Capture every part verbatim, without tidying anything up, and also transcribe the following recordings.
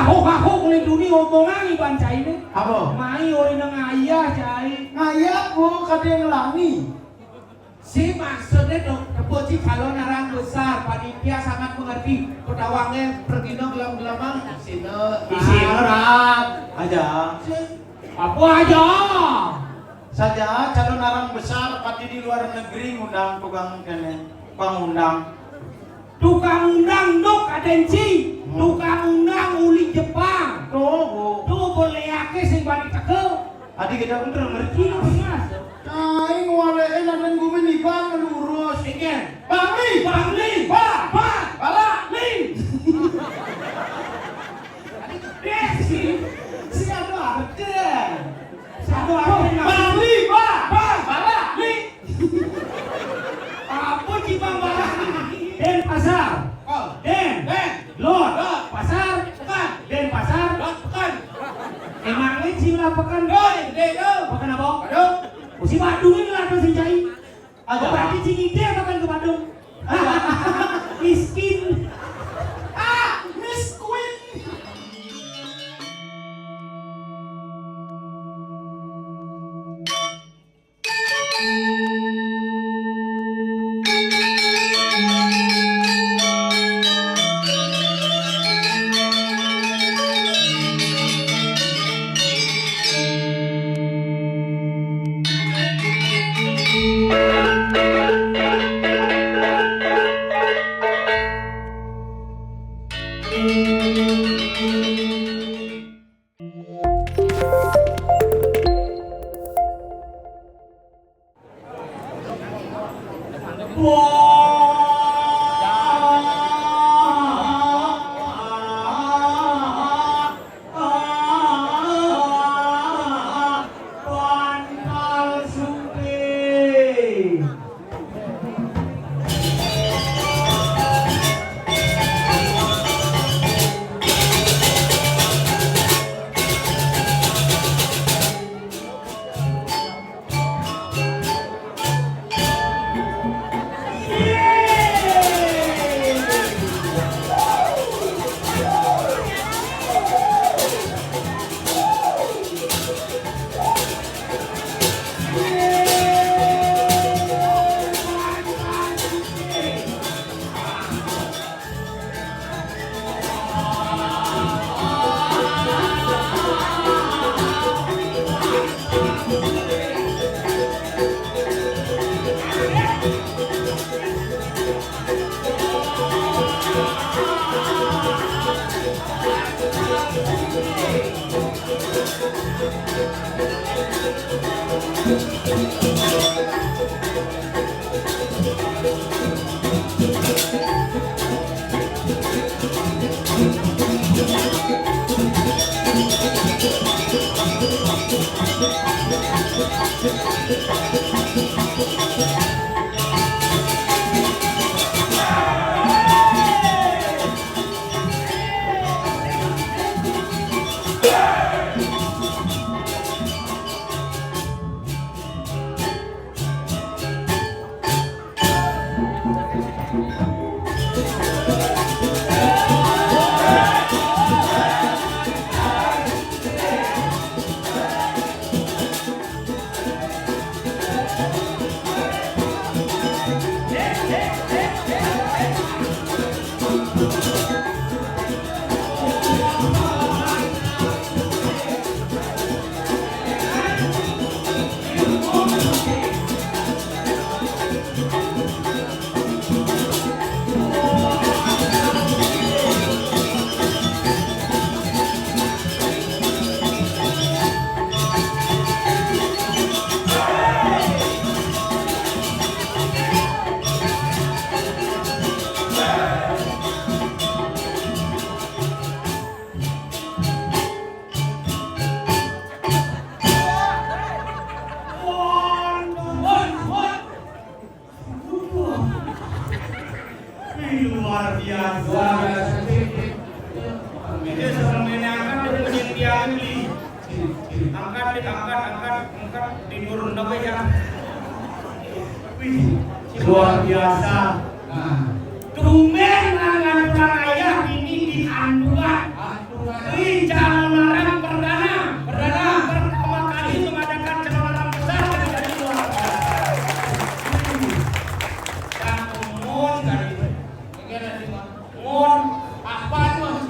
Aku-aku kulit duni omongan iban cai né. Apa? Mai ori nang ayah cai. Ngayah, Bu, kadé ngelangi. Si maksudnya dong, kebut si calon orang besar, panitia sangat mengerti. Pedawangnya pergi nang gelam-gelamang. Sini. Isi ngerat aja. Apa aja? Saja calon orang besar pati di luar negeri ngundang tukang kéné, tukang undang. Tukang undang nok adenci, tukang undang uli Jepang. Tuh, Bu. Tuh, boleh ake sing bani tekel. Adi kita pun ngerti. Iya, Mas. Kaing walein aden gumin iban melurus. Ikan. Bangli. Bangli. Ba. Ba. Bala. Ling. Desi. Si anu arti. Si anu arti. Bangli. Ba. Ba. Bala. Ling. Apa Cipang Barat? Denpasar. Oh. Den. Den. Lot. Lot. Pasar. Pekan. Denpasar. Lot. Pekan. Emangnya Cina pekan? Doi, doi, doi. Pekan apa? Badung. Usi Badung ini lah tuh si Cai. Ada. Berarti Cina dia pekan ke Badung. Miskin. Ah, miskin. Wih, luar biasa. Luar biasa. Ini sebelum ini angkat, dia punya tiang beli. Angkat, angkat, angkat, angkat, tidur, udah ya. Wih, luar biasa. Nah. Tumben anak-anak ayah ini dianduan. Ini calon arang perdana, perdana pertama kali mengadakan calon arang besar dari, dari luar. Dan umum dari, ini dari umum apa tuh?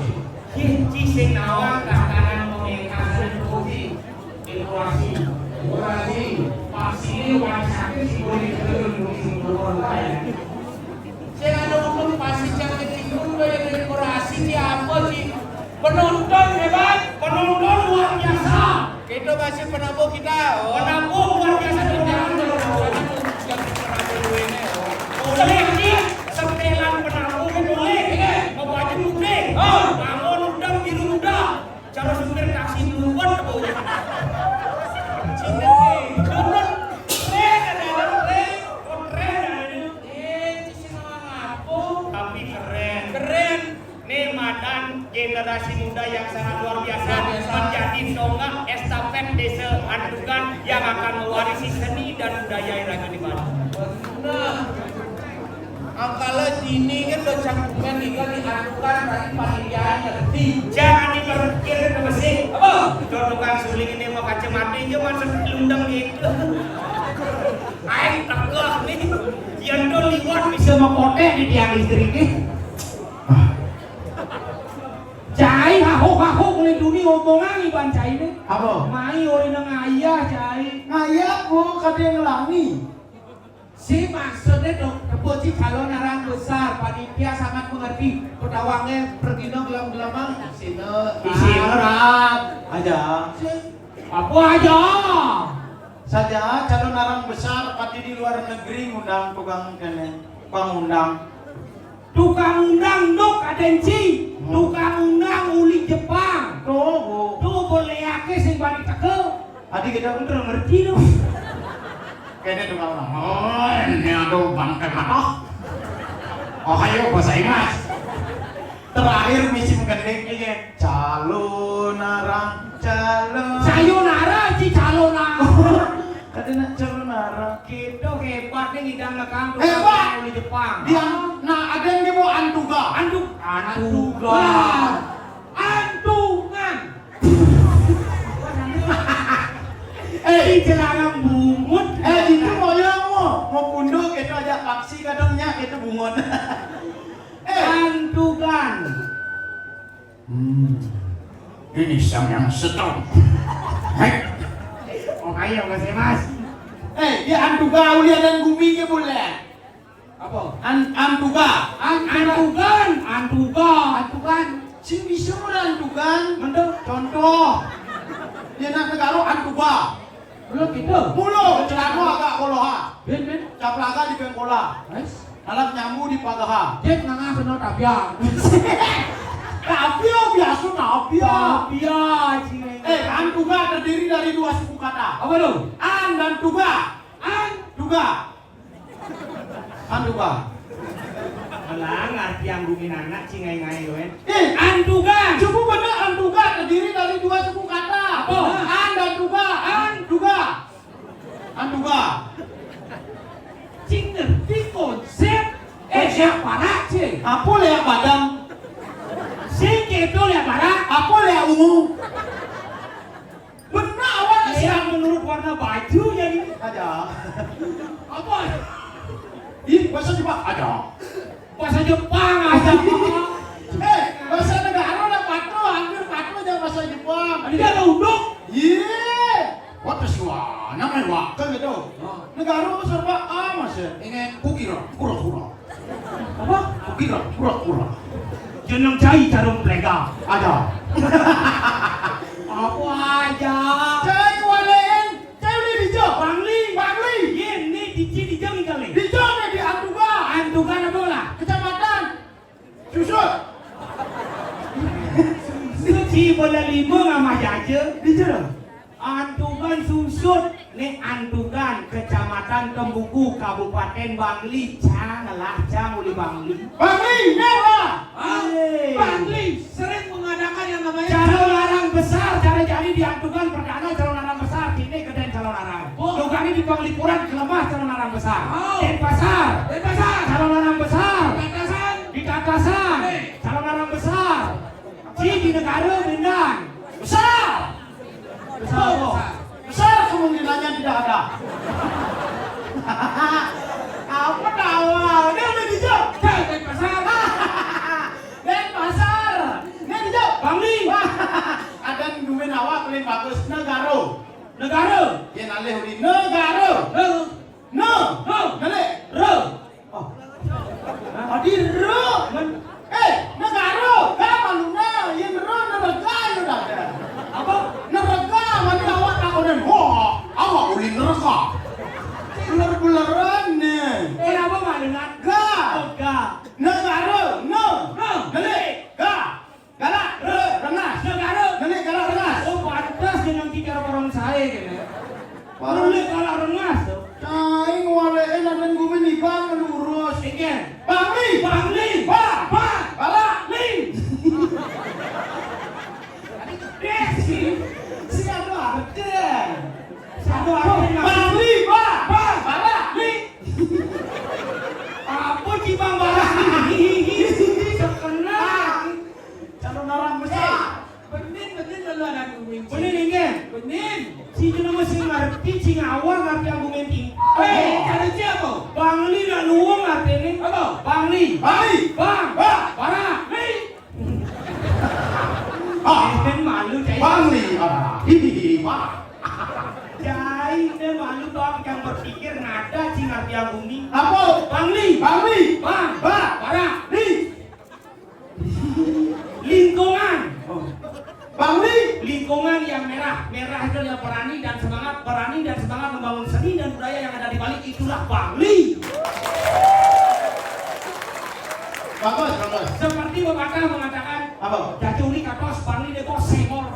Ci, ci sing nawang tantangan pementasan puji. Dekorasi. Dekorasi. Pasti ini rumah sakit sih, boleh kita dulu sih, belum ya. Sing anu untuk pasti jangan tidur, bayar dekorasi, ci apa, ci? Penonton hebat, penonton luar biasa. Kita masih penabuh kita. Oh. Penabuh luar biasa, tepuk tangan dulu. Penabuh duene, oh. Boleh, ci. Setelan penabuh boleh. Iya. Mau baju putih. Oh. Bangun udah biru muda. Cara supir taksi duluan apa udah? Cinta. Turun. Keren, ada, ada, keren. Oh, keren, ada, ada. Eh, ci sing nawang apa? Tapi keren. Keren. Nih, madan generasi muda yang sangat luar biasa, luar biasa, menjadi tonggak estafet Desa Andugan yang akan mewarisi seni dan budaya raga di Bali. Benar. Angkala dini kan lo canggungan nih kan di Andugan, berarti panitia ngerti. Jangan diperkir ke besi. Apa? Contoh tukang suling ini mau kacamata aja masuk lundang gitu. Aing tegak nih. Yang tuh liwat bisa mekotek di tiang listrik nih. Cai hahuk-hahuk nih duni omongan iban cai nih. Apa? Mai ori nang ayah cai. Ngayah, Bu, kadang ngelangi. Si maksudnya dong, tepuk si calon arang besar, panitia sangat mengerti. Pedawangnya pergino gelam-gelamang, sini, isine rap. Aja. Apa aja? Saja calon arang besar, pati di luar negeri ngundang tukang kene, tukang undang. Tukang undang dok adenci, hmm, tukang undang uli Jepang. Tuh, Bu. Tuh, boleh ake sing bari tekel. Adi kita pun kurang ngerti dong. Kayaknya tukang undang. Oh, ini aduh bangke mata. Oh, ayo bahasa Inggris. Terakhir misi menggending ini. Calonarang, calon. Sayonara, ci calonara. Katanya calonara. Gitu hebatnya ngidang nekang tuh. Hebat. Uli Jepang. Dia, nah, ada yang dia mau antuga. Antu-, antuga. Antuga. Antungan. Eh, di celangang bungut. Eh, itu mau yang mau, mau punduk itu aja paksi kadangnya itu bungut. Eh. Antugan. Hmm. Ini sang yang strong. Hei. Oh, ayo, Mas, Mas. Eh, dia antuga ulian dan gumi ke boleh. Apa? An-, antuga. An-, antugan, antuga. Antugan. Sing bisa mana antugan? Mending. Contoh. Dia nak negara antuga. Mula gitu. Mula celana agak koloha. Ben, ben. Caplaga di bengkola. Wes. Dalam nyamu di pagaha. Cek nangah kena tabiang. Tabiang biasa tabiang. Tabiang, cing. Eh, antuga terdiri dari dua suku kata. Apa tuh? An dan tuga. An. Tuga. Antuga. Alah, ngarti yang gumin anak, cingai-ngai, wen. Eh, antugan. Cukup benar, antuga terdiri dari dua suku kata. Apa? An dan tuga. An, tuga. Antuga. Cing ngerti konsep. Eh, siap parak, cing. Apa lea badang? Sing keto lea parak. Apa lea ungu? Benar, awak. Yang menurut warna baju jadi. Ada. Apa? Ih, bahasa Jepang ada. Bahasa Jepang ada. Eh, bahasa negara udah patuh, hampir patuh aja bahasa Jepang. Ada unduk. Iya. Watashi wa name wa kan gitu. Oh. Negara serba A, Mas, ya. Ingat. Kukira, kura-kura. Apa? Kukira, kura-kura. Jeneng cai jarum plega. Ada. Apa aja? Cai walean, cai udah dijo. Bangli. Bangli. Yen ni dici dijo kali. Dijo nih di Antuga. Antuga apa lah? Kecamatan Susut. Suci bola lima nama jaja. Dijo dong. Antugan Susut, nih Antugan, Kecamatan Tembuku, Kabupaten Bangli, cang, lah, cang, uli Bangli. Bangli, nyawa. Ah, Bangli sering mengadakan yang namanya calon arang besar, cara jadi di Antugan perdana calon arang besar, kini geden calon arang. Oh. Tukang ini di Panglipuran, kelemah calon arang besar. Oh. Denpasar. Denpasar. Calon arang besar. Di Tatasan. Di Tatasan. Calon arang besar. Ci di negara, di Dah, dah. Apa tawa? Dia udah dijawab. Cai, Denpasar. Denpasar. Dia dijawab. Bangli. Wah, ada dumen awak paling bagus. Negara. Negara. Dia nalih uli. Negara. Ne. Ne. Ne. Nalih. Re. Oh. Adi ro. Men- Eh, negara, ga maluna, yen ro nerega yo dah. Apa? Nerega, mani awak takonan. Wah, awak uli nerega. Buler-buleran ne. Eh, apa maluna? Ga. Oh, ga. Negara, ne. Ne. Nalih, ga. Galak, re, rengas. Negara. Nalih, galak, rengas. Oh, pantes dia nanti cara orang saya kene. Parah. Nalih galak rengas tu. Cai ngwalehe ladan gumin iban melurus. Inggih. Bangli. Bangli. Ba. Ba. Balak. Li. Desi. Si anu arti. Satu arti. Bangli. Ba. Ba. Balak. Li. Apa ci Bang Balak? Sekenal. Calon orang besar. Benin, benin lalu ada gumin. Benin inggih. Benin. Sing jeneng sing ngerti, sing awal ngerti aku menti. Eh, cara siapa? Bangli nak luwung artine. Apa? Bangli. Bangli. Bang. Ba. Bara. Li. Ah. Enten malu, cai. Bangli. Ah. Hihihi. Ba. Cai, enten malu, Bang, yang berpikir nada sing ngerti aku menti. Apa? Bangli. Bangli. Bang. Ba. Bara. Li. Lingkungan. Oh. Bangli. Lingkungan yang merah. Merah itu adalah berani dan semangat. Berani dan semangat membangun seni dan budaya yang ada di Bali. Itulah Bangli. Bagus, bagus. Seperti pepatah mengatakan, apa? Jajuli katos, Bangli debos, sengol.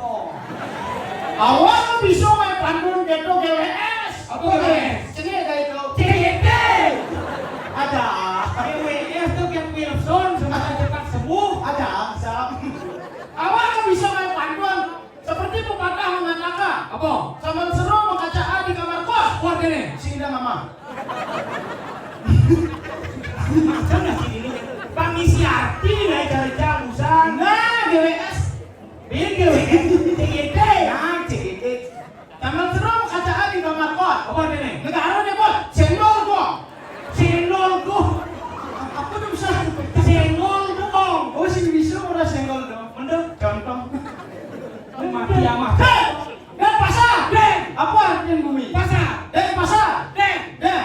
Awak bisa main pantun keto G W S. Apa G W S? Cengek dah itu. C G T. Ada. G W S tu Cat Wilson, semoga cepat sembuh. Ada, bisa. Awak kan bisa main pantun. Seperti pepatah mengatakan. Apa? Saman seru mengkaca di kamar kos. Wah, kene. Sing dah mama. Macam dah sini ni. Pangisi arti lah cari jam usan. Nah, G W S. Bin G W S. C G T. Nah, C G T. Taman Serum kacaan di kamar kos. Apa artinya? Negara dia, Bos. Senggol gong. Senggol gong. Apa tuh bisa? Senggol gong. Oh, sing bisa ora senggol dong. Mendem. Contoh. Mati amat. Hei! Denpasar. Den. Apa artinya bumi? Pasar. Denpasar. Den. Den.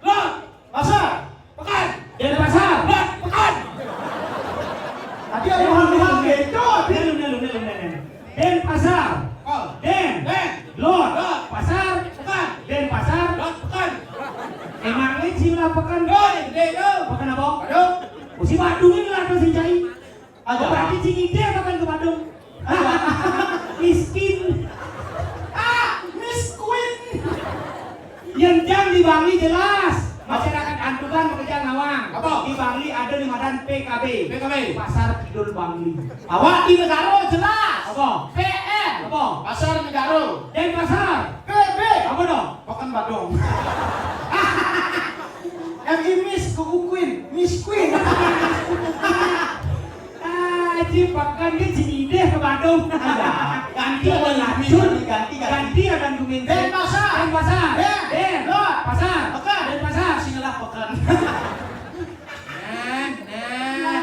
Lot. Pasar. Pekan. Denpasar. Lot. Pekan. Tadi ada hal-hal gitu. Nelu, nelu, nelu, nelu, nelu. Denpasar. Oh. Den. Den. Lot. Lot. Pasar. Pekan. Denpasar. Lot. Pekan. Emangnya Cina pekan? Doi, doi, doi. Pekan apa? Aduh. Musim Badung ini lah, terus sing cai. Ada. Oh, berarti sing ide apa kan ke Badung? Miskin. Ah, miskin. Yang jam di Bangli jelas. Masyarakat Antukan bekerja ngawang. Apa? Di Bangli ada di Madan P K B. P K B. Pasar Kidul Bangli. Awak di Negara jelas. Apa? P N. Apa? Pasar Negara. Denpasar. P B. Apa dong? Pekan Badung. M I Miss Kuku Queen, Miss Queen. Ah, Ji, pekan dia Cina deh ke Badung. Ada. Ganti ada lagi, ganti, ganti. Ganti ada dumin. Denpasar. Denpasar. Den. Den. Lot. Pasar. Pekan. Denpasar. Sinilah pekan. Nah, nah.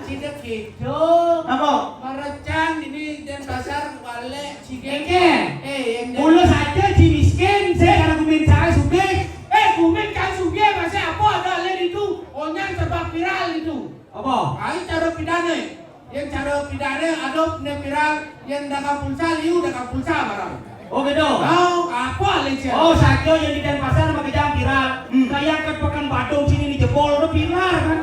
Sida gitu. Apa? Merecan ini Denpasar balik Cikeke. Eh, yang Mula saja Ji miskin, saya cara gumin saya sugih. Eh, gumin kan sugih, masih apa ada lain itu? Onyan sebab viral itu. Apa? Ai cara pidana. Yang cara pidana ada ne viral, yang dagang pulsa liu dagang pulsa barang. Oh, gitu. Oh, apa lain sih? Oh, saja yang di Denpasar sama kejam viral. Hmm. Kayak ke Pekan Badung sini nih jebol tuh viral kan.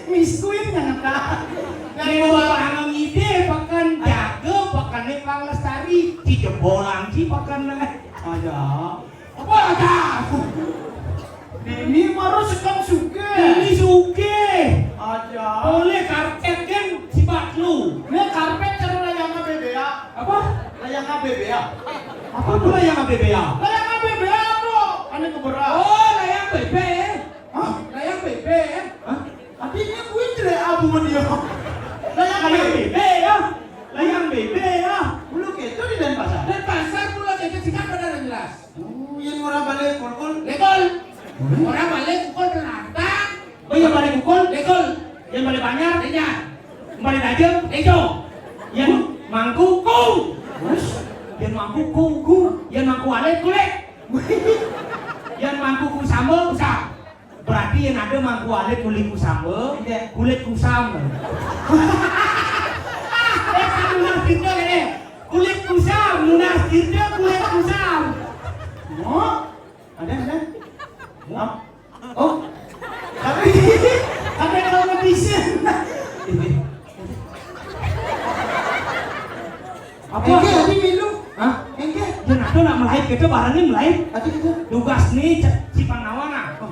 Miskin yang tak. Yang mau bangun ide pekan jaga, pekan ni pang lestari, di jebolan si pekan ni. Ada. Apa ada? Ini baru sekam suke. Ini suke. Ada. Boleh karpet kan sifat lu. Ini karpet cara layang A B B A. Apa? Layang A B B A. Apa tuh layang A B B A? Layang A B B A tuh. Aneh keberat. Oh, layang B B. Hah? Layang B B ya? Hah? Artinya kuwi jelek abu dia. Layang B B ya? Layang B B ya? Mula keto di Denpasar. Denpasar mula keto di Orang balik pukul penantang. Oh iya, balik pukul. Lekul. Yang balik banyak. Banyak. Balik aja. Ejo. Yang mangku. Kung. Yang mangku. Kung. Kung. Yang mangku alit. Kulit. Yang mangku kusamba. Kusam. Berarti yang ada mangku alit kulit kusamba. Iya. Kulit kusam. Eh, satu lagi, eh. Kulit kusam, nunas tirta kulit kusam. Mo? Ada, ada. Mo? Oh. Tapi ada kalau netizen. Apa? Enggak, tapi milu. Hah? Enggak. Dia nak nak melahir kita barangnya melahir. Ada kita. Tugas nih cipang nawa nah. Oh.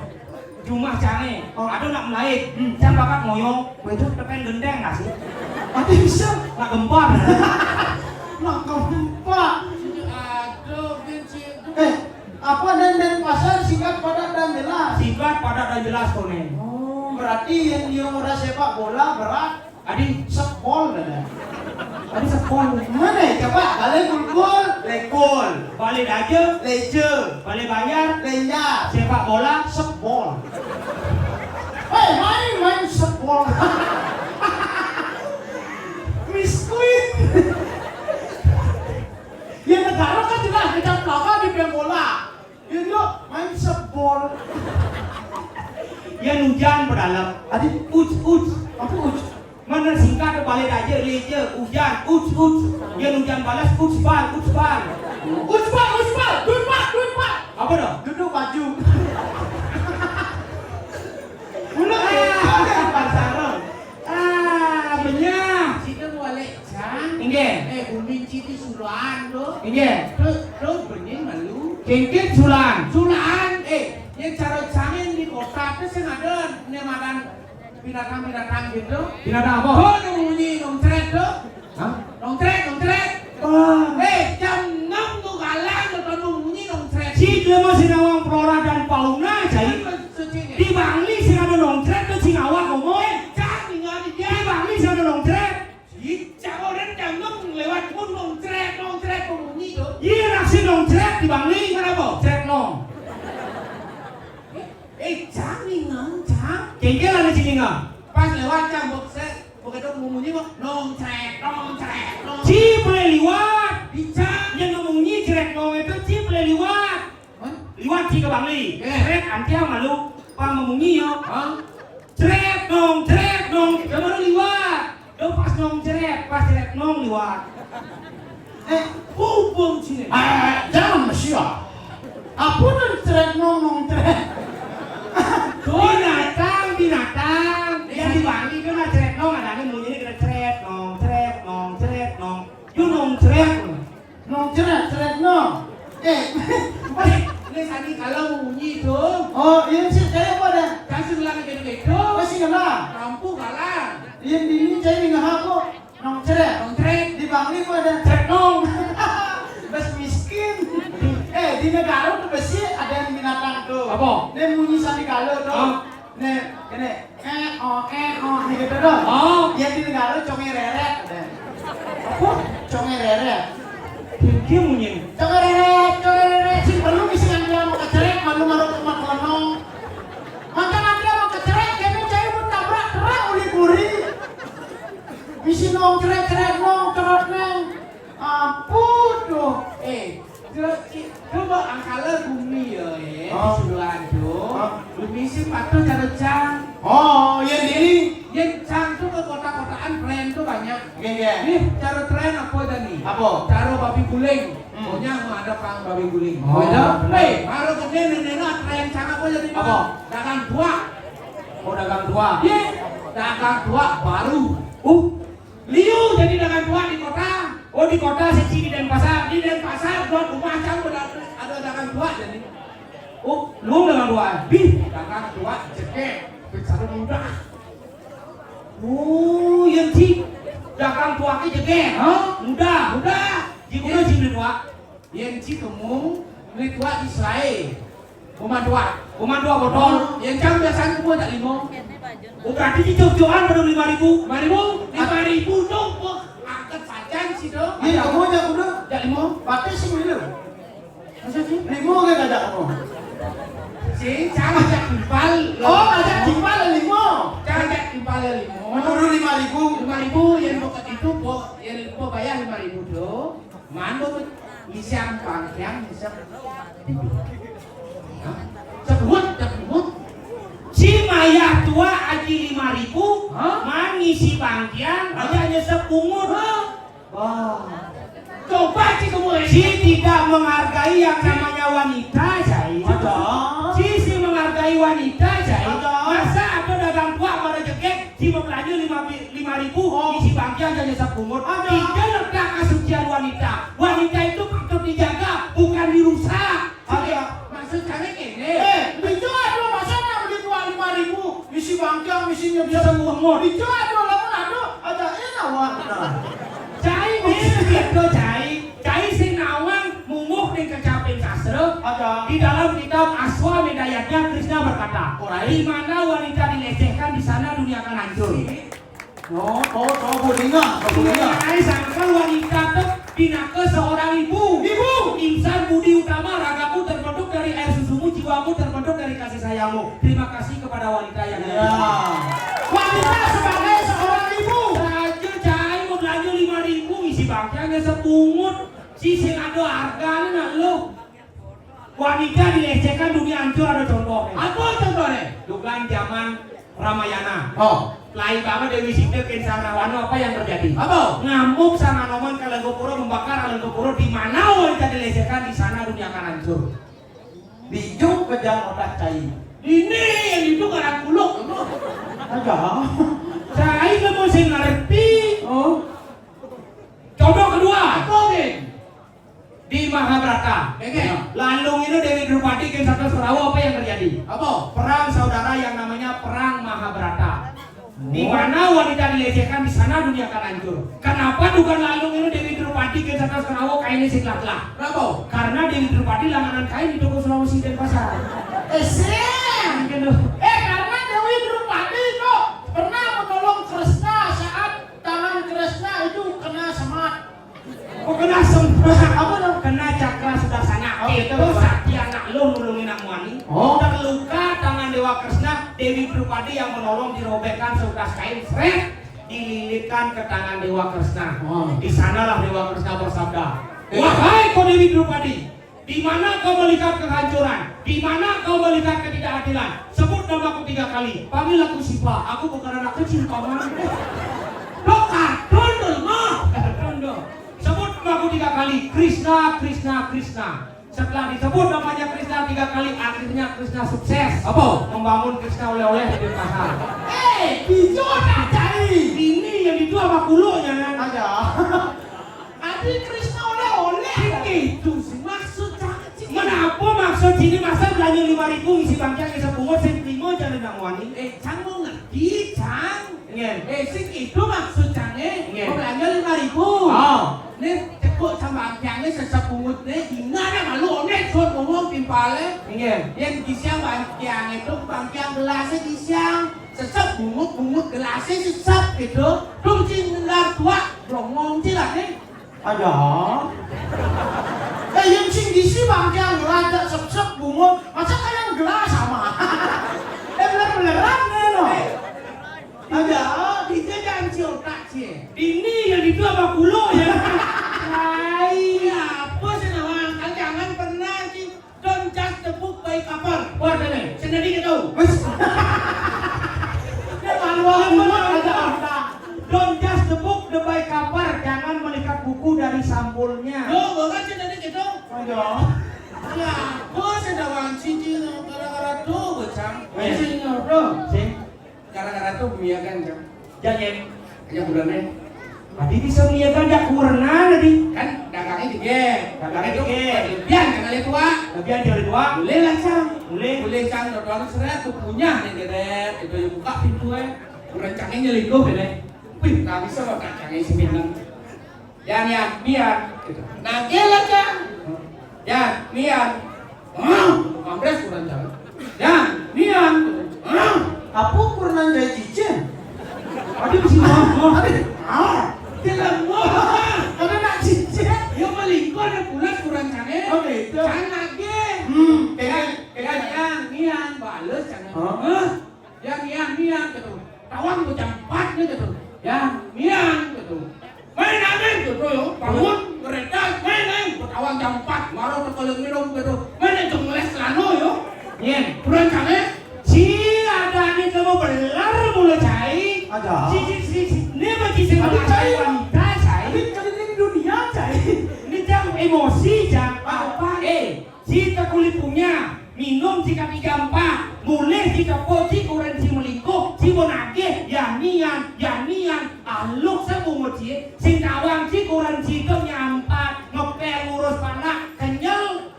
Jumah cangé. Oh. Ada nak melahir. Hmm. Cang bakat ngoyong. Betul. Tepen gendeng nggak sih? Ada bisa. Nak gempar. Nak gempa. Aduh, Vinci. Eh, apa dan Denpasar singkat padat dan jelas? Singkat padat dan jelas, Koneng. Oh, berarti yang dia ora sepak bola berat. Adi sepol ada. Adi sepol. Mana ya, coba? Balai bulbul, lekol. Balai daja, leja. Balai banjar, lenjar. Sepak bola, sepol. Hei, main, main sepol. Miskin. Ya negara kan jelas, kita pelaka di main bola. Indo main sebol. Yan hujan pedalem. Adi uj uj. Apa uj? Mana singkat balik aja leja hujan uj uj. Yan hujan balas uj bal uj bal. Uj bal uj bal. Dun bal dun bal. Apa dah? Duduk baju. Mula ah, pasarong. Ah, benyah. Sida balik Cang. Inggih. Eh, bumi citi sulan tu. Inggih. Tu, tu bening malu. Kengkit sulan. Sulan. Eh, yang cara cangin di kota tu sing ada ne makan binatang-binatang gitu. Binatang apa? Tu nang munyi nongcret tu. Hah? Nongcret, nongcret. Wah. Eh, jam enam tu galang tu nang munyi nongcret. Si dia masih nawang flora dan fauna, cai. Di Bangli sing ada nongcret tu sing awak ngomong. Eh, cang tinggal di dia. Di Bangli sing ada nongcret. Ih, cak orang jantung lewat pun nongcret, nongcret pembunyi tu. Iya, nak si nongcret di Bangli. Kenapa? Cret nong. Eh, cang ningang, cang. Kengkel ada si ningang. Pas lewat cang, bok set, bok itu pembunyi kok nongcret, nongcret, nongcret. Si boleh liwat. Di cang. Yang pembunyi cret nong itu si boleh liwat. Hah? Liwat si ke Bangli. Eh. Cret, antiang malu. Pang pembunyi yo. Hah? Cret nong, cret nong, kita baru liwat. Lo pas nong cret, pas cret nong liwat. Eh, hubung sini. Eh, jangan mesia. Apa nang cret nong, nong cret? Binatang, binatang. Yang di Bangli itu nak cret nong, ada ni munyi kena cret nong, cret nong, cret nong. Yo nong cret. Nong cret, cret nong. Eh, ini tadi kalau munyi tu. Oh, iya sih, saya apa dah? Kasih ulang gitu gitu. Masih kena. Rampu kalah. Iya, di ini saya dengar aku. Nong cret. Nong cret. Di Bangli apa ada? Cret nong. Bes miskin. Eh, di negara tu besi ada yang binatang tu. Apa? Dia munyi sandi kalau tu. Ah. Nih, ini. Eh, oh, eh, oh, nih gitu dong. Oh. Dia di negara conge reret ada. Apa? Conge reret. Dia munyi. Conge reret, conge reret. Si perlu misi ngambil mau keceret, malu maru rumah kono. Maka nanti mau keceret, kami cari pun tabrak, terang uli kuri. Misi nong ceret, ceret nong, cerot neng. Ampun tuh. Eh, coba angkala bumi ya, eh, oh. Suruhan tuh. Oh. Bumi sih patuh cara cang. Oh, iya, ini. Yang cang tuh ke kota-kotaan tren tuh banyak. Iya, iya. Nih, cara tren apa tadi? Apa? Cara babi guling. Hmm. Pokoknya mau ada pang babi guling. Oh, beda. Benar. Hei, baru gede nenek tren cang apa jadi? Apa? Dagang tua. Oh, dagang tua. Iya, dagang tua baru. Uh, liu jadi dagang tua di kota. Oh, di kota siji di Denpasar. Di Denpasar buat rumah cang ada, ada dagang tua jadi. Oh, lu dagang tua. Bih, dagang tua jegek. Bicara mudah. Oh, yang si dagang tua ke jegek. Hah? Mudah. Mudah. Di guna si beli tua. Yang si temu beli tua di Israel. Pemanduan. Pemanduan botol. Yang cang biasanya gua tak lima. Oh, berarti di jauh-jauhan baru lima ribu. Lima ribu. Lima ribu dong, gua angkat saja situ. Iya, kamu aja udah. Jak lima. Batis sih dulu. Masa sih? Lima ke kagak kamu? Cang ajak timpal. Oh, ajak timpal lima. Cang ajak timpal lima. Menurun lima ribu. Lima ribu, yang pokok itu, pok, yang pokok bayar lima ribu tu. Manut misiang bangkiang, misiang. Hah? Sebut, sebut. Si mayah tua aji lima ribu, hah? Mangisi bangkiang, hah? Aja nyesep bungut. Hah? Wah. Coba si kamu, si tidak menghargai yang namanya wanita, Cai. Ada. Si, si menghargai wanita, Cai. Ada. Masa ada dagang tua merejekek, si mau belanja lima, lima ribu, oh, isi bangkiang aja nyesep bungut. Ada. Tidak letak kesucian wanita. Wanita itu patut dijaga, bukan dirusak. Ada. Maksud kami ini. Eh, itu ada masa nak beli dua lima ribu, isi bangkiang, isinya bisa bungut. Itu ada, lamun ada, ada enak, wah. Cai, begitu, Cai. Cai sing nawang munguh ning kecaping sastra. Ada. Di dalam kitab Aswamedayatnya Krishna berkata, di mana wanita dilecehkan, di sana dunia akan hancur. Oh, oh, oh, budinga, budinga. Mengenai sangkal wanita tu pinaka seorang ibu. Ibu. Insan budi utama, ragamu terbentuk dari air susumu, jiwamu terbentuk dari kasih sayangmu. Terima kasih kepada wanita yang ada. Ya. Wanita sebagai seorang ibu. Raja Cai mau belanja lima ribu, isi bangkiangnya sebungut. Si sing ada harganya nak lu. Wanita dilecehkan, dunia hancur, ada contohnya. Apa contohnya? Dukan zaman Ramayana. Oh. Lain banget Dewi Sita, Ken Sang Rawana, apa yang terjadi? Apa? Ngamuk Sang Hanoman ka Lengkapura, membakar Lengkapura, di mana wanita dilecehkan, di sana dunia akan hancur. Bijung kejang otak Cai. Ini yang itu karang kuluk. Ada. Cai kamu sing ngerti. Oh. Contoh kedua. Apa, Gen? Di Mahabharata. Oke. Lalu ini Dewi Drupadi ken satus Korawa, apa yang terjadi? Apa? Perang saudara yang namanya Perang Mahabharata. Di mana wanita dilecehkan, di sana dunia akan hancur. Kenapa dukan lalu ini Dewi Drupadi ken satus Korawa kainnya sing telah-telah? Kenapa? Karena Dewi Drupadi langganan kain di toko Sulawesi Denpasar. Eh, sing. Gitu. Eh, karena Dewi Drupadi itu pernah menolong Kresna saat tangan Kresna itu kena semat. Oh, kena semprot. Apa tu? Kena cakra sudarsana. Oh, itu betul, Pak. Sakti anak lu nulungin anak muani. Oh. Terluka tangan Dewa Kresna, Dewi Drupadi yang menolong, dirobekkan seutas kain, seret, dililitkan ke tangan Dewa Kresna. Oh. Di sanalah Dewa Kresna bersabda, eh, "Wahai kau Dewi Drupadi, di mana kau melihat kehancuran? Di mana kau melihat ketidakadilan? Sebut namaku tiga kali. Panggil aku Sipa. Aku bukan anak kecil, Paman." Dok, kartun dong, mah. Kartun dong. Sebut namaku tiga kali. Kresna, Kresna, Kresna. Setelah disebut namanya Kresna tiga kali, akhirnya Kresna sukses. Apa? Membangun Kresna oleh-oleh di Denpasar. Eh, bijak tak cari. Ini yang itu sama kuluknya, kan? Ada. Adi Kresna oleh-oleh. Itu sih maksud cang. Menapa maksud sini, masa belanja lima ribu, isi bangkiang, isi bungut, sing terima, jangan nak wani. Eh, cang mau ngerti, cang. Nggih. Eh, sing itu maksud cangé, nggih, mau belanja lima ribu. Oh. Né cekuk sama bangkiangé, sesep bungut né, dina ada malu, oné, suwun ngomong timpalé. Nggih. Yén gisiang bangkiangé, dong bangkiang gelasé gisiang, sesep bungut, bungut gelasé sesep gitu. Dong sing ngendar tuak, blongong cilané. Ada. Eh, yang sing gisi bangkiang gelas, sep-sep bungut, masa kayak gelas sama? Eh, bener-beneran né, no. Ada. Dijajah otak, Ci. Ini yang itu apa kulo ya? Hai, apa sih nama? Kan jangan pernah, Ci. Don't judge the book by cover. Wah, dene. Sendiri gitu. Wes. Dia malu amat ada apa? Don't judge the book the by cover. Jangan melihat buku dari sampulnya. Yo, bukan sendiri gitu. Ayo. Ya, apa sih ada wanci, Ci? Gara-gara tuh, bocah. Eh. Sini, bro. Sing. Gara-gara tuh, ya kan, Cang? Jangan. Hanya bulannya. Tadi bisa ngeliat aja kurna tadi. Kan dagangnya gede. Dagangnya gede. Lebihan kan kali tua. Lebihan kali tua. Boleh lah, Cang. Boleh. Boleh, Cang. Udah tuang seret, tuh punya nih, gede. Itu yang buka pintu, eh. Kurang Cangnya nyelingkuh, deh. Wih, tak bisa loh, tak Cangnya si Minang. Yan, Yan, Mian. Gitu. Nagih lah, Cang. Yan, Mian. Hah? Kampres kurang jauh. Yan, Mian. Hah? Apa kurang jauh cicing? Ada di sini. Ada. Ah, tidak mau. Ada nak cicing. Yang melingkar ada pulas kurang canggih. Oh, gitu. Canggih. Hmm, Yan, Yan, Yan, Mian. Minum gitu. Mana jong les lano yo. Yen, kurang kane. Ci ada ni kamu belar mula cai. Ada. Ci, ci, ci, ci. Ni apa ci sing ada cai wanita cai. Ini kali ini dunia cai. Ini jang emosi jang. Apa? Eh, ci tak kulit punya. Minum ci ketiga empat. Mulai ci kepo ci kurang ci melingkuh. Ci bonage. Ya nian, ya nian. Aluk sebungut ci. Sing tawang ci kurang ci tu nyampat. Ngepel ngurus panak. Kenyel.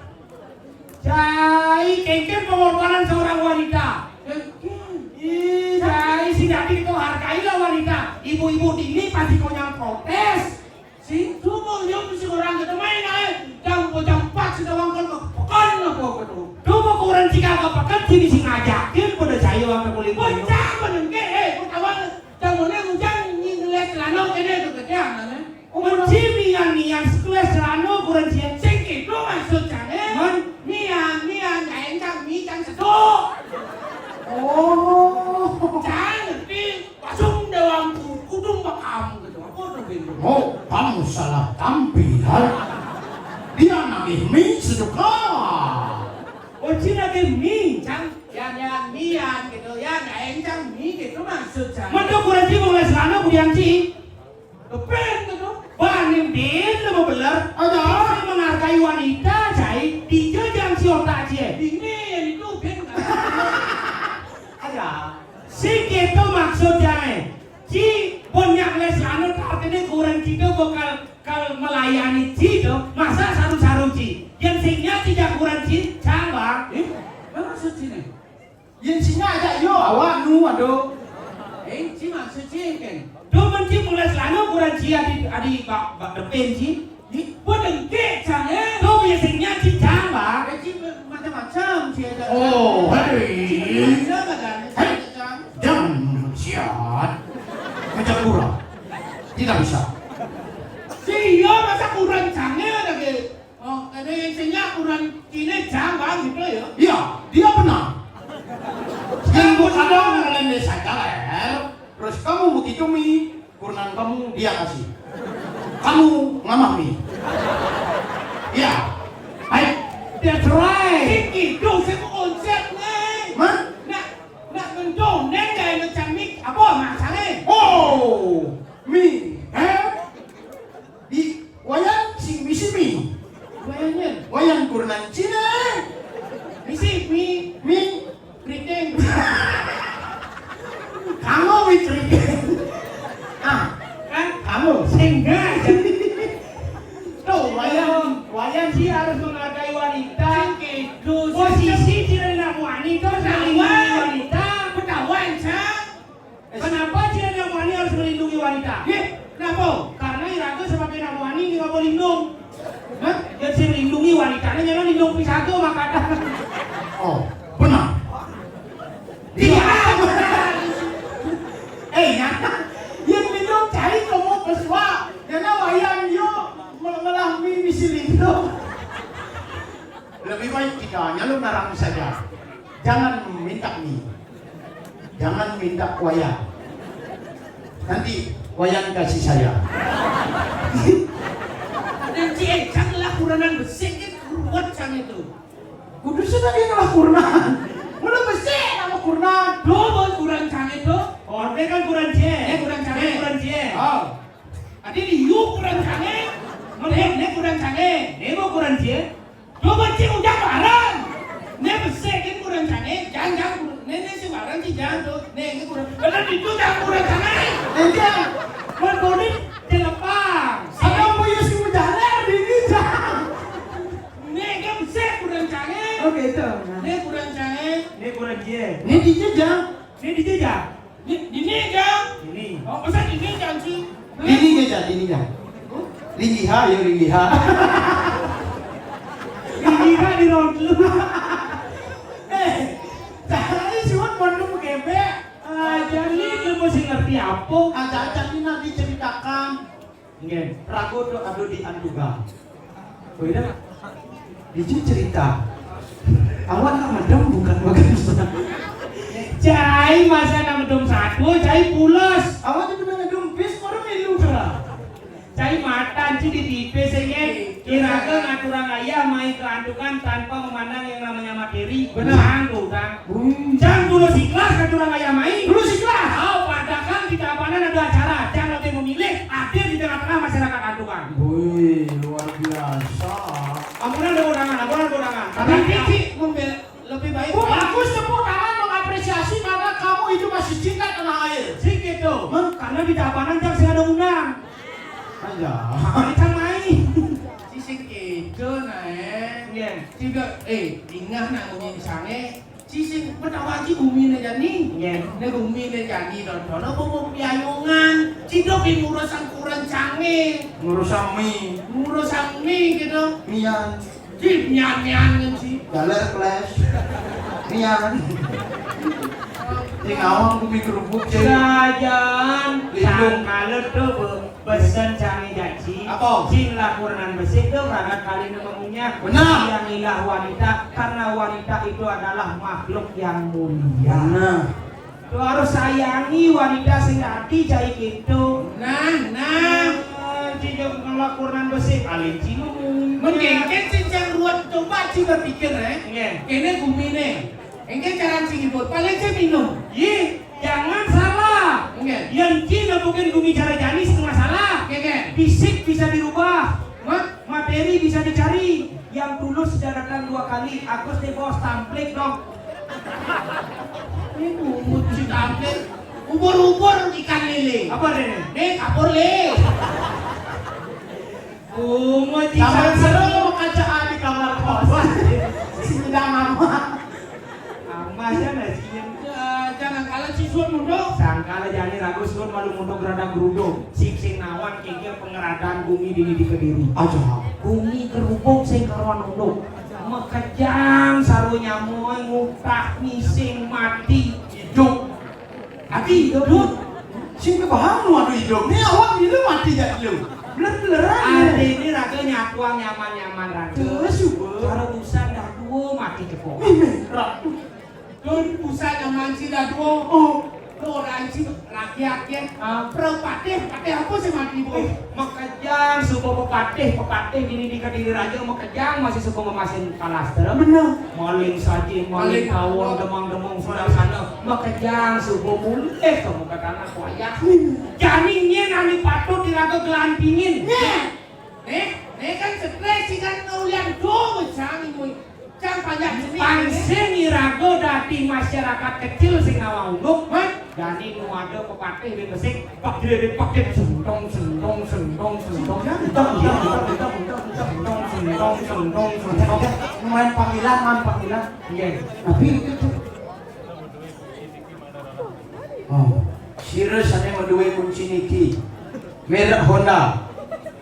Cai, kengken pengorbanan seorang wanita. Ih, cai, sing dadi kito hargailah wanita. Ibu-ibu dini pasti konyang protes. Sing tuh mau nyom si orang kito main ae. Jam jam empat sudah wangkon ke pekan apa gitu. Tuh mau kurang tiga ke pekan sini sing ngajakin pada cai waktu kulit. Bocah menengke, eh, kau tahu. Jam mana hujan ni ngeliat celana kene tu ketian, eh. Umur Cimi yang nian sekelas celana kurang cie. Sing itu maksud jane. Man? Nian, nian, ya encang mi cang sedok. Oh. Jangan ngerti. Pasung dewang ku-, kudung bakam gitu. Apa tuh gitu? Oh, kamu salah tampil. Dia nagih mi sedekah. Oh, Cina ke mi, cang. Yan, yan, mian gitu. Yan, ya encang mi gitu maksud jane. Mendok kurang ci, mulai selana kudian ci. Kepeng gitu. Wah, ni bin lu mau beler. Ada. Saya menghargai wanita, cai. Dijajang si otak cie. Ini yang itu bin. Ada. Sing gitu maksudnya, eh. Ci, banyak les anu, artinya kurang kita bakal, kal melayani ci tu. Masa saru-saru ci. Yang singnya tidak kurang ci, coba. Eh, apa maksud sini? Yen sing ngajak yo awaknu, aduh. Eh, ci maksud ci, kan? Tuh, men ci mulai selana kurang ci adi, adi bak, bak depan ci. Ih, pun dengkek, cang, eh. Tuh, biasanya ci, cang, Bang. Eh, ci macam-macam, ci ada. Oh, hei. Ci macam-macam ada, Hei. Cang. Jangan siat. Macam kurang. Tidak bisa. Ci, iya, masa kurang, cang, eh, ada ke? Oh, ada yang senya kurang cine jang, Bang, gitu ya? Iya, dia benar. Yang buat ada orang lain desa Jaler, terus kamu begitu mi, kurang kamu dia kasih. Kamu ngamah mi. Iya. Baik. That's right. Siki, dong, saya mau onsep, nih. Man? Nak, nak mendong, neng gaya macam mi, apa masalahnya? Oh, mi, eh? Di wayan sing misi mi. Wayan, Yan? Wayan kurnan Cina. Misi mi. Mi. Keriting. Kamu mi keriting. Ah, kan kamu sehingga. Tuh, wayan, wayan sih harus menghargai wanita. Gitu. Posisi tidak nak wanita, saling wanita. Ketahuan, Cak. Kenapa Cina Mani harus melindungi wanita? Ye, kenapa? Karena iraga sebagai Mani ini nggak mau lindung. Hah? Dia sih melindungi wanitanya, jangan lindung pisato maka ada. Oh, benar. Iya. Eh, nyata. Yang lindung cari kamu pesua. Karena wayan yo me-, melah mi misi lindung. Lebih baik kita nyalur narang saja. Jangan minta mi. Jangan minta wayan. Nanti wayan kasih saya. Dan ci, eh, cang lah kuranan besik, eh, kuat cang itu. Kudu sudah dia lah kuranan. Mula besik nama kuranan. Dobo kurang cang itu. Oh, dia kan kurang cie. Eh, kurang cang. Eh, kurang cie. Oh. Adi di yu kurang cang, eh. Mana, eh, ne kurang cang, eh. Ne mau kurang cie. Coba cik ujang barang. Ne besik kan kurang canggih, jang, jang, ne, ne si barang si jang tu, ne, ne kurang. Benar itu jang kurang canggih. Enggak. Buat bodoh, celepang. Ada mau yus ke jalan, ini jang. Ne kan besik kurang canggih. Oke, itu. Ne kurang canggih. Ne kurang dia. Ne dia jang. Ne dia jang. Di, dini aja. Dini. Oh, masa dini aja, Ci? Dini aja, dini aja. Dini ha, yo, dini ha. Dini ha di ronde. Eh, cari suat mondum kebek. Ah, jadi lu mesti ngerti apa? Aja-aja ini nanti ceritakan. Nggih. Rago tu ado di Antuga. Oh, iya. Diju cerita. Awak nak medem bukan bagus. Cai masa nak medem satu, cai pulas. Awak tu pernah ngedem bis, baru milu. Cai matan ci di tipis, nggih. Cu Iraga ngaturang ayah mai ka antukan tanpa memandang yang namanya materi. Benar. Cang tuh, Cang. Hmm. Cang tulus ikhlas ngaturang ayah mai. Tulus ikhlas. Oh, padahal di Tabanan ada acara. Cang lebih memilih hadir di tengah-tengah masyarakat antukan. Wih, luar biasa. Ampunan ada undangan, ampunan ada undangan. Tapi nanti membel-, lebih baik. Oh, bagus, tepuk tangan mengapresiasi karena kamu itu masih cinta tanah air. Sih gitu. Meng-, karena di Tabanan Cang sing ada undang. Aja. Makanya Cang mai. Ci sing kéto, nah, eh. Nggih. Ci ga, eh, dingeh nak ngomong sange. Ci sing petawa ci gumine jani. Nggih. Né gumine jani, dodono bobo piayungan. Ci do pin ngurusang kuren cange. Ngurusang mi. Ngurusang mi gitu. Mian. Ci mian-mian ci. Galer kles. Mian. Ci ngawang gumi kerupuk, ci. Sajan. Lindung. Sangkala to be-, besen cange jaci. Apa? Cing lakurenan besik to ragat kali ne mengunyah. Benar. Yang ilah wanita, karena wanita itu adalah makhluk yang mulia. Benar. To harus sayangi wanita sing ati cai kintu. Nah, nah. Eh, ci jeng lakurenan besik, alin ci mengunyah. Mending kan sing cang ruwet, coba ci berpikir, eh. Nggih. Kene gumine. Engke cara sing ngibur, paling ci minum. Yih, jangan salah. Nggih. Yen ci nepukin gumi cara jani setengah salah. Nggih, nggih. Fisik bisa dirubah. Mat? Materi bisa dicari. Yang tulus sudah datang dua kali. Agus deh bos, tamplik dong. Ini bungut si tamplik. Ubur-ubur ikan lele. Apa deh? Nih, kapur le. Bungut sama ikan. Seru kaca di kamar kos. Sing udah mama. Amas ya nasinya. Ya, jangan kalah siswa muda. Sangkala jani ragu sun malu muda gerada gerudo. Sing sing nawan kikir pengeradan gumi dini di Kediri. Aja. Gumi kerubuk sing karuan unduk. Makejang saru nyamoy ngutah mising mati idup. Ati idup. Sing kebahang nu adu idup. Ni awak ni lu mati jak lu. Bener-beneran. Ati ni raga nyatuang nyaman-nyaman raga. Terus juga. Cara urusan dah dua mati cepok. Mimih, ratu. Dun pusat nyaman si dah dua. Oh. Lo orang si rakyat ya. Ah. Pro patih, patih apa sih mati boy? Eh, makejang suba pepatih, pepatih dini di Kediri raja makejang masih suba memasin kalastra. Bener. Maling saji, maling tawon, demang-demong sudah sana. Makejang suba mulih kamu ke tanah wayah. Hmm. Jani nyen anu patut diraga gelantingin. Nyen. Nih, nih kan stres sih kan ulian do besang ibu. Cang panjang seni. Pansing iraga dadi masyarakat kecil sing ngawang unduk. Hah? Jani nu ada pepatih di besik, pagdiri pagdit sentong sentong sentong sentong. Sentong, sentong, sentong, sentong, sentong, sentong, sentong, sentong. Main panggilan, main panggilan. Iya. Tapi itu tuh. Oh, sira sane maduwe kunci niki. Merek Honda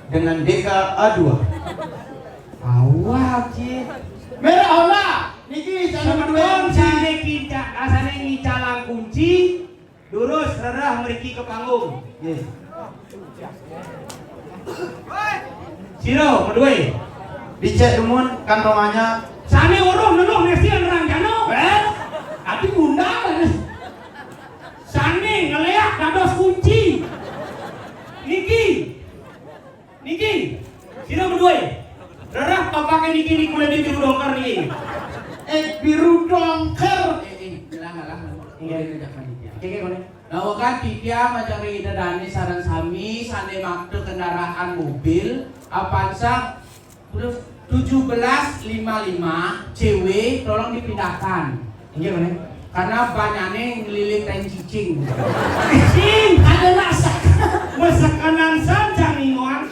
dengan D K A dua. Awak, Ci. Merek Honda niki sane maduwe kunci. Sane kinca-, sane ngicalang kunci, durus rerah mriki ke panggung. Nggih. Sira maduwe. Dicek dumun kantong anyar. Sane weruh neluh nesti nerang jano. Eh, ati undang. Sane ngeleak dados kunci. Niki. Niki. Sira maduwe. Rerah papake niki niku lagi biru dongker niki. Eh, biru dongker. Eh, eh, ngalah, ngalah. Nggih. Nggih, nggih, nggih. Oke, oke, boleh. Nah, kan titiang mancari Ida Dani sareng sami sane makta kendaraan mobil, Avanza tujuh belas lima lima C W, tolong dipindahkan. Inggih, Bang. Karena banyaknya ngelilit dan cicing. Cicing, ada rasa. Mesekanan saja, Ningon.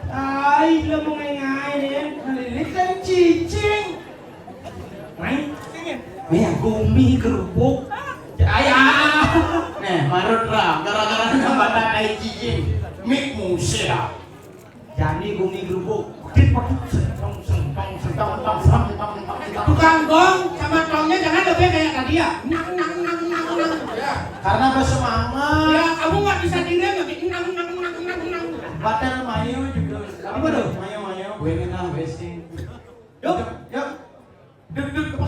Tai, lo mau ngai-ngai, Den. Ngelilit dan cicing. Mai. Mai ya, gumi kerupuk. Ayah. Nih, marut ra, gara-gara nambah tai cicing. Mik musik. Jani gumi kerupuk. Dit pakai sentong, sentong, sentong, tong, tong, tong, tong, tong. Tukang gong sama tongnya jangan lebih kayak tadi ya. Nang, nang, nang, nang, nang. Ya. Karena bahasa mama. Ya, kamu nggak bisa direm lagi. Nang, nang, nang, nang, nang. Batal mayu juga. Apa tuh? Mayu, mayu. Gue ini nang, gue sih. Yuk. Yuk. Duk, duk, apa